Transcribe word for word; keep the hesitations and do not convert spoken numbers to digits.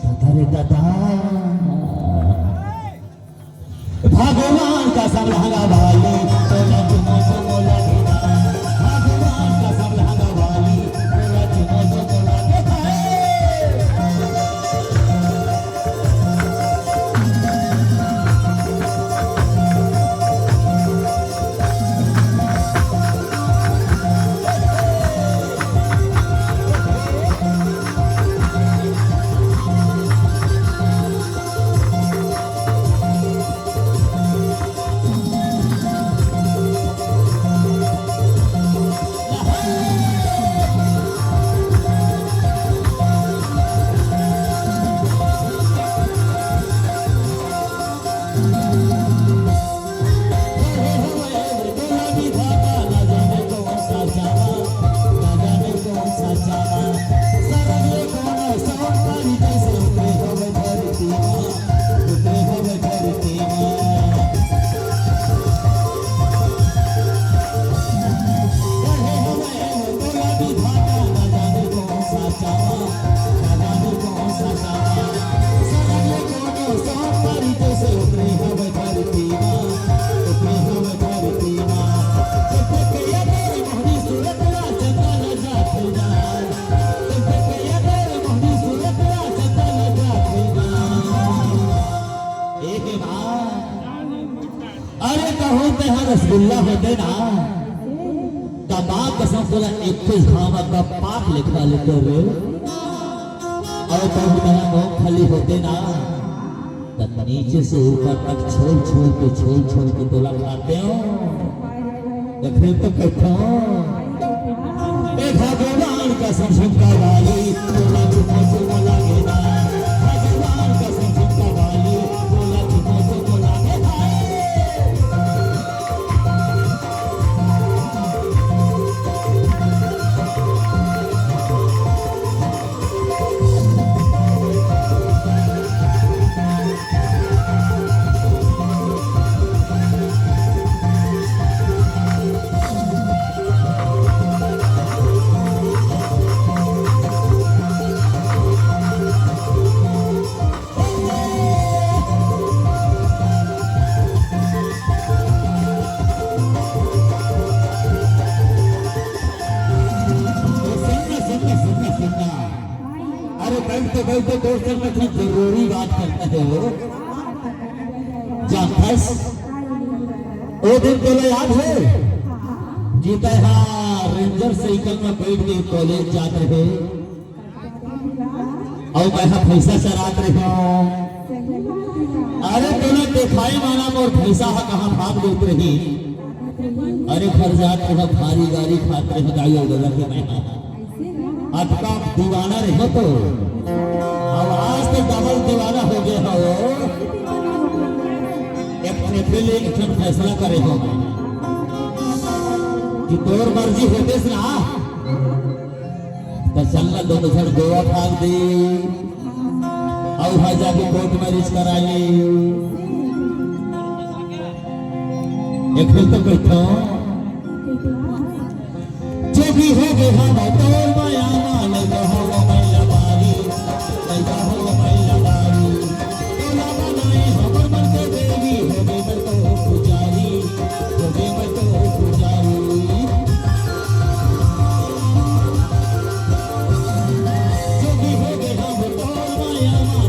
दादा रे दादा, भगवान कसम लहंगा वाली, तोला चुमो चुमो लगे ना। भगवान कसम लहंगा वाली, तोला चुमो चुमो लगे ना। अरे कहूँ तेहा रसगुल्ला होते ना, त माँ कसम तोला इक्कीस घाव का पाप लिखवा लेते रे। अउ कहूँ तेहा मूंगफली होते ना, त नीचे से ऊपर तक छोल छोल के, छोल छोल के तोला खाते हो। त फिर तो कहते हो, ए भगवान कसम झुमका वाली, तोला चुपो चुपो लागे ना। भगवान कसम झुमका वाली, तोला चुपो चुपो लागे ना। सुनना, सुनना, सुनना, सुनना। अरे बैठ तो, बैठ तो, दोस्त, मैं कुछ जरूरी बात करना है वो। जानथस, ओ दिन तोला याद है? जीता हा रेंजर साइकिल में बैठ के कॉलेज जात रहे। अउ मैं हा भैंसा चरात रहे। अरे तोला देखाई माना मोर भैंसा हा कहाँ भाग लेत रही। अरे घर जात रहे, भारी गारी खात रहे, गाड़ी और गलत के मैं हा। अतका दीवाना रहे तो, अब आज तो डबल दीवाना हो गए हो। एक ठन पहले एक ठन फैसला करे हो कि तोर मर्जी होते ना, तो चल ना दोनों झन गोवा भाग दे, अउ हा जाके कोर्ट मैरिज करा ले। एक दिन तो बैठो। जो भी हो गए हम तोर माया मा, लइका हो गए मैला बारी, लइका हो गए मैला बारी। तोला बनाए हमर मन के देवी, हो गए मैं तो पुजारी, हो गए मैं तो पुजारी। जो भी हो गए हम तोर माया मा,